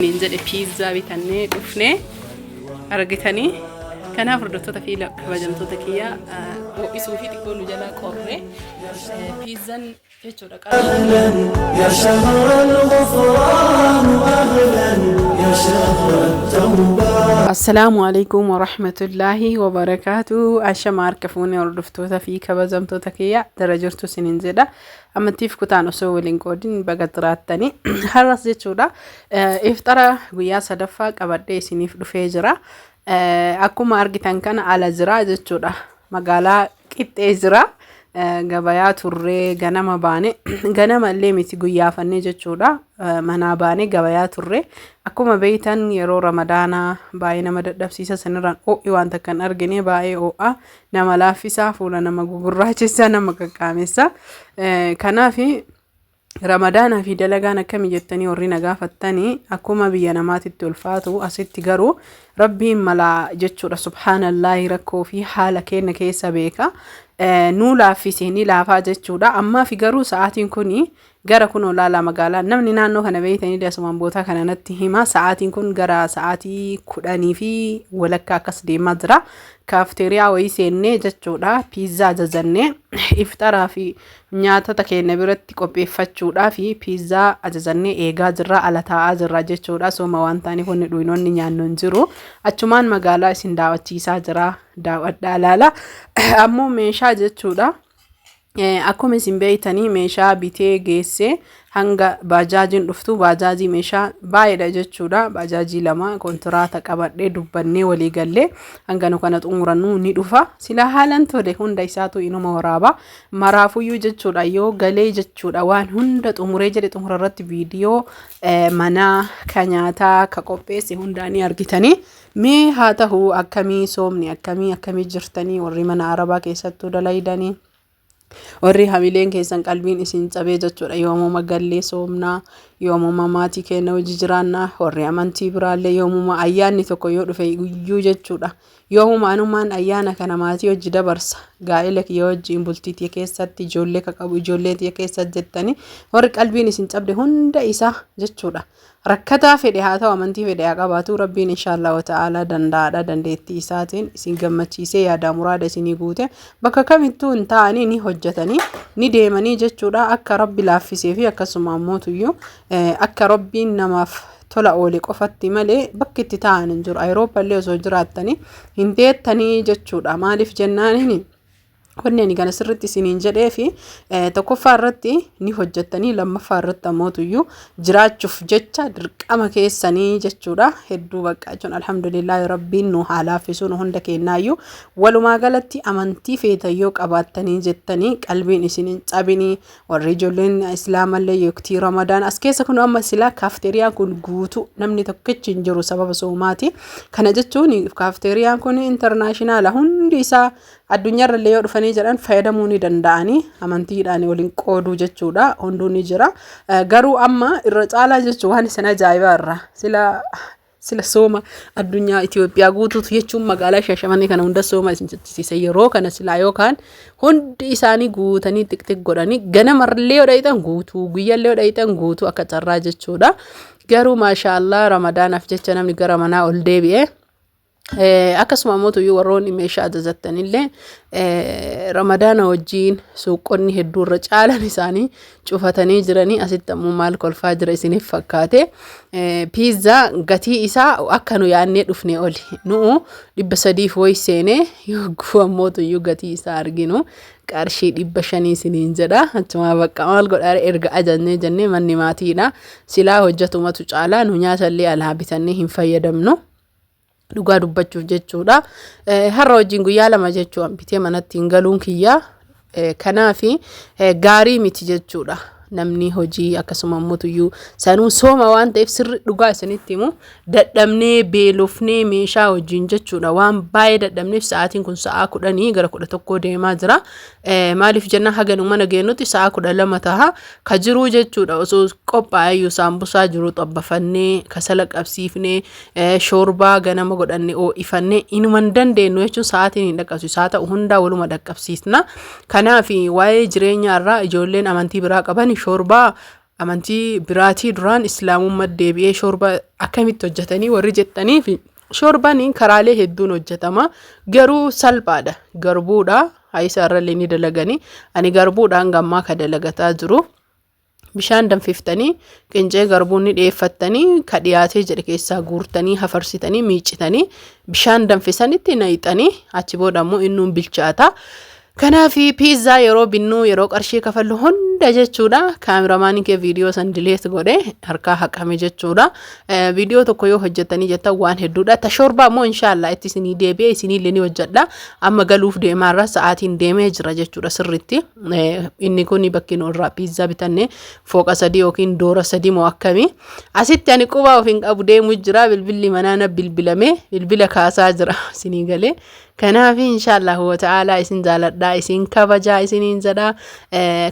Niin jedhe piizzaa bitannee dhufne argitanii. Kanaaf hordoftoota fi kabajamtoota kiyya, ho'isuu fi xiqqoo nu jalaa qorre piizzaan jechuudha. يا شهر الغفران أهلا يا شهر التوبة. Assalaamu alaikum warahmatullaahi wabarakaatu. Ashama, harka fuunee hordoftoota fi kabajamtoota kiyya, dara jirtu isiniin jedha. Amantiif kutaan osoo waliin qoodin baga jiraattanii. Har'as jechuudha iftara guyyaa sadaffaa qabadhee isiniif dhufee jira. Akkuma argitan kana ala jira jechuudha. Magaalaa qixxee jira. Gabayaa turree ganama baane, ganama illee miti, guyyaafannee jechuudha. Manaa baane gabayaa turre. Akkuma beeytan yeroo Ramadaanaa baay'ee nama dadhabsiisa. Sanirraan ho'i waan takka hin argine, baay'ee ho'a, nama laaffisaa, fuula nama gugurraachisa, nama qaqqaamessa. Kanaaf Ramadaanaa fi dalagaan akkami jettanii warri na gaafattanii, akkuma biyya namaatitti ulfaatu asitti garuu Rabbiin malaa jechuudha. Subhaanallaahi, rakkoo fi haala keenya keessa beeka. Nuu laaffisee ni laafaa jechuudha. Ammaa fi garuu sa'aatiin kuni gara kun olaalaa magaalaa, namni naannoo kana beeytanii asumaan bootaa kana natti hima. Sa'aatiin kun gara sa'aatii 10:30 akkas deemaa jira. Kaafteeriyaa wayii seennee jechuudha. Piizzaa ajajannee iftaraa fi nyaatota keenya biratti qopheeffachuudhaa fi piizzaa ajajannee eegaa jirra, ala taa'aa jirra jechuudha. Sooma waan ta'aniif wanni dhuyinoonni nyaannu hin jiru. Achumaan magaalaa isin daawwachiisaa jira. Daawwadhaa, ilaala. Ammoo meeshaa jechuudha. Akkuma isin beeytanii meeshaa bitee geessee hanga baajaajiin dhuftu, baajaajii meeshaa baay'eedha jechuudha. Baajaajii lama kontiraata qabadhee dubbannee walii gallee hanga nu kana xumurannu ni dhufa. Silaa haalan tole hunda isaatu inuma waraaba. Maraafuyyuu jechuudha yoo galee jechuudha waan hunda xumuree jedhe, xumura irratti viidiyoo manaa ka nyaataa ka qopheesse hundaa ni argitanii. Mee haa ta'u, akkamii soomni, akkamii akkamii jirtanii warri mana Arabaa keessattuu dalaydanii? Warri hamileen keessan qalbiin isin cabee jechuudha, yoomuma gallee soomnaa, yoomuma maatii keenya hojii jiraannaa, warri amantii biraallee yoomuma ayyaanni tokko yoo dhufe guyyuu jechuudha, yoomuma anumaan ayyaana kana maatii hojii dabarsa, gaa'ela kiyya wajjiin, bultii tiyya keessatti, ijoollee ka qabu ijoollee tiyya keessatti jettanii warri qalbiin isin cabde hunda isaa jechuudha. Rakkataa fedhe haa ta'u, amantii fedhe haa qabaatu, Rabbiin inshaallah wa ta'ala danda'aadha. Dandeettii isaatiin isin gammachiisee yaadaa muraada isinii guute bakka kamittuu hin ta'anii ni hojjetanii ni deemanii jechuudha. Akka Rabbi laaffisee fi akkasuma ammootuyyuu akka Rabbiin namaaf tola oole qofatti malee bakki itti ta'an hin jiru. Ayirooppallee illee osoo jiraattanii hin teettanii jechuudha. Maaliif jennaaniin, wanni ani kana sirriitti isiniin jedhee fi tokkoffaa irratti ni hojjettanii, lammaffaa irratti ammootuyyuu jiraachuuf jecha dirqama keessanii jechuudha. Hedduu bakka jechuun alhamdulillaahi, Rabbiin nu haa laaffisu nu hunda kennaayyuu. Walumaa galatti amantii feetan yoo qabaattanii jettanii qalbiin isin hin cabinii. Warri ijoolleen Islaamallee yookiin Ramadaan as keessa kun amma silaa kaafteeriyaan kun guutuu namni tokkichi hin jiru sababa soomaati. Kana jechuun kaafteeriyaan kun international, hundi isaa addunyaarra illee yoo dhufanii jedhan fayyadamuu ni danda'anii, amantiidhaan waliin qooduu jechuudha, hunduu ni jira. Garuu amma irra caalaa jechuun waan isin ajaa'ibaa irra sila sooma addunyaa Itoophiyaa guutuutu jechuun magaalaa Shaashamannee kana hunda sooma isin jechisiisa. Yeroo kana silaa yookaan hundi isaanii guutanii xiqxiq godhanii, ganamarlee yoo dhayitan guutuu, guyyaallee yoo dhayitan guutuu, akka carraa jechuudha. Garuu maashaallah, Ramadaanaaf jecha namni gara manaa ol deebi'e. Akkasuma immoo tuyyuu warroonni meeshaa ajajattanillee Ramadaana wajjiin suuqonni hedduu irra caalan isaanii cufatanii jiranii. Asitti ammoo maal kolfaa jira isiniif fakkaate? Piizzaa gatii isaa akka nu yaadnee dhufne oli nu'u 300f wayi seenee, yogguu ammoo tuyyuu gatii isaa arginu qarshii 500 isiniin jedha. Achumaa bakka maal godhaa, erga ajajnee jennee manni maatiidha, silaa hojjetumatu caalaa, nu nyaatallee alaa bitannee hin fayyadamnu. Dhugaa dubbachuuf jechuudha. Har'a wajjin guyyaa 2 jechuun bitee manatti hin galuun kiyya. Kanaaf gaarii miti jechuudha. Namni hojii akkasuma immoo sanuu sooma waan ta'eef, sirri dhugaa isinitti himu, dadhabnee beelofnee meeshaa wajjin jechuudha, waan baay'ee dadhabneef. Sa'aatiin kun sa'aa 10 gara 11 deemaa jira. Maaliif jennaan, haga nu mana geenyutti sa'aa 12 ta'a. Ka jiruu jechuudha osoo qophaa'eyyuu saambusaa jiru xabbafannee, kasala qabsiifnee, shoorbaa ganama godhanne oo'ifannee inuma hin dandeenyu jechuun sa'aatiin hin dhaqqabsiisu. Haa ta'u, hundaa waluma dhaqqabsiisna. Kanaaf waa'ee jireenyaa irraa ijoolleen amantii biraa qaban shoorbaa Amantii biraatii duraan islaamummaa deebi'ee shorba akkamitti hojjetanii warri jettanii fi shorbaan karaalee hedduun hojjetama. Garuu salphaadha. Garbuudha. Haayisa irrallee ni dalaganii. Ani garbuudhaan gammaa ka dalagataa jiru. Bishaan danfiftanii qincee garbuu ni dhiyeeffattanii, ka dhiyaatee jedhe keessaa guurtanii, hafarsitanii, miiccitanii, bishaan danfisanitti naqxanii, achi booda immoo innuun bilchaata. Kanaaf piizzaa yeroo binnuu, yeroo qarshii kafallu hunda jechuudha. Kaameramaaniin kee viidiyoo san delete godhe, harkaa haqame jechuudha. Viidiyoo tokko yoo hojjettanii jettan waan hedduudha. Ta shorbaa immoo inshaallah itti isinii deebi'ee isiniillee ni hojjedha. Amma galuuf deemaarra sa'aatiin deemee jira jechuudha sirriitti. Inni kun bakki nu irraa piizzaa bitanne fooqa 3 yookiin doora 3 moo akkamii. Asitti ani qubaa of hin qabu deemu jira. Bilbilli manaa na bilbilame, bilbila kaasaa jira isinii galee. Kanaaf inshaallah wa ta'aalaa isin jaaladhaa, isin kabajaa isiniin jedha.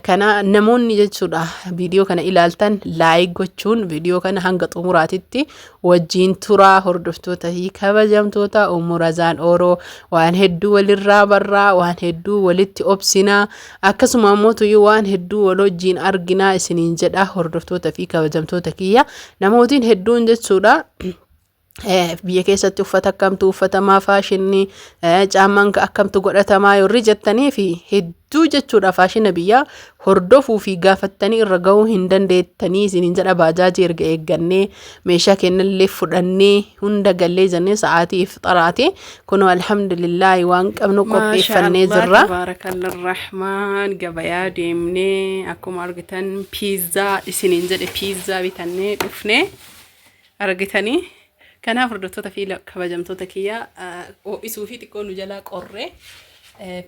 Kana namoonni jechuudha viidiyoo kana ilaaltan like gochuun viidiyoo kana hanga xumuraatitti wajjiin turaa. Hordoftoota fi kabajamtoota Ummu Razaan Ooroo, waan hedduu walirraa barraa, waan hedduu walitti obsinaa, akkasuma ammoo tuyyuu waan hedduu wal wajjiin arginaa isiniin jedha. Hordoftoota fi kabajamtoota kiyya, namootiin hedduun jechuudha. Biyya keessatti uffata akkamtu uffatamaa, faashinni caammaan akkamtu godhatamaa warri jettanii fi hedduu jechuudha, faashina biyyaa hordofuu fi gaafattanii irra gahuu hin dandeettanii isiniin jedha. Baajaajii erga eeggannee, meeshaa kennallee fudhannee, hunda gallee jennee, sa'aatii ifxaraati. Kunoo alhamdulillaahi waan qabnu qopheeffannee jirra. Tabaarakalla rahmaan, gabayaa deemnee akkuma argitan piizzaa isiniin jedhe, piizzaa bitannee dhufnee argitanii. Kanaaf hordoftoota fi kabajamtoota kiyya, ho'isuu fi xiqqoo nu jalaa qorree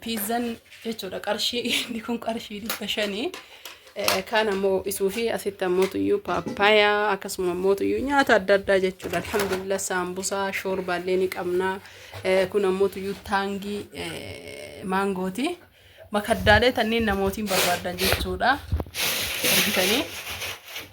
piizzaan jechuudha qarshii inni kun qarshii 500. Kaan ammoo ho'isuu fi asitti ammoo tuyyuu paappaayaa, akkasuma ammoo tuyyuu nyaata adda addaa jechuudha. Alhamdulillah, saambusaa, shoorbaallee ni qabna. Kun ammoo tuyyuu taangii maangooti. Makaddaalee tanneen namootiin barbaadan jechuudha. Argitanii,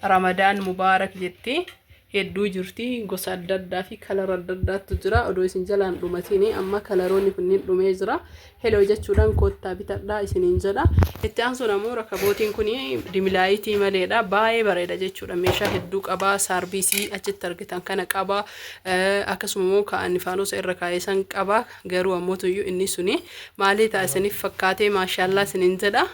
Ramadaan Mubaarak jetti. Hedduu jirti, gosa adda addaa fi color adda addaatu jira. Odoo isin jalaan dhumatiin, amma coloroonni kunniin dhumee jira. Hello jechuudhaan koottaa bitadhaa isiniin jedha. Itti aansuun ammoo rakabootiin kun dim lightii maleedha. Baay'ee bareeda jechuudha. Meeshaa hedduu qabaa. Saarbiisii achitti argitan kana qaba. Akkasuma immoo ka'an faanosa irra kaa'ee san qaba. Garuu ammoo tuyyuu inni suni maalii ta'a isiniif fakkaatee? Maashaallaa isiniin jedha.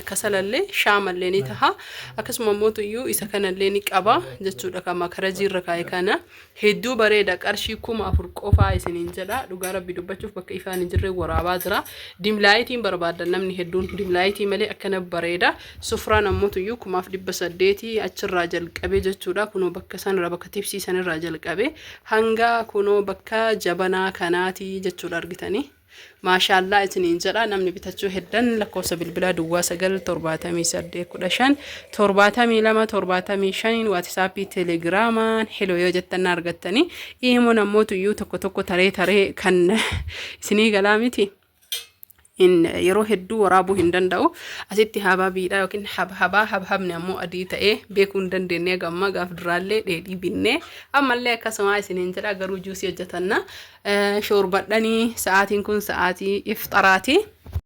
Kasalallee shaamallee ni taha. Akkasuma immoo tuyyuu isa kanallee ni qaba jechuudha, kan makarajii irra kaa'e kana. Hedduu bareeda, qarshii 4000 qofaa isiniin jedha. Dhugaa rabbi dubbachuuf bakka ifaan hin jirre waraabaa jira. Dim lightiin barbaadan namni hedduun, dim lightii malee akkana bareeda. Sufraan ammoo tuyyuu 1800 achirraa jalqabe jechuudha. Kunoo bakka sanirraa, bakka tibsii sanirraa jalqabe hanga kunoo bakka jabanaa kanaati jechuudha argitanii. Maashaallaa isiniin jedha. Namni bitachuu heddan lakkoofsa bilbilaa 0978157275 WhatsAppii, Telegramaan hello yoo jettan na argattanii. Imoon ammoo tuyyuu tokko tokko taree taree kan isinii galaa miti. Yeroo hedduu waraabuu hin danda'u. Asitti habaabiidha yookiin habhabaa, habhabni ammoo adii ta'ee beekuu hin dandeenye gamma. Gaaf duraallee dheedhii binnee ammallee akkasuma isiniin jedha. Garuu juusii hojjetanna. Shoorbadhanii, sa'aatiin kun sa'aatii ifxaraati.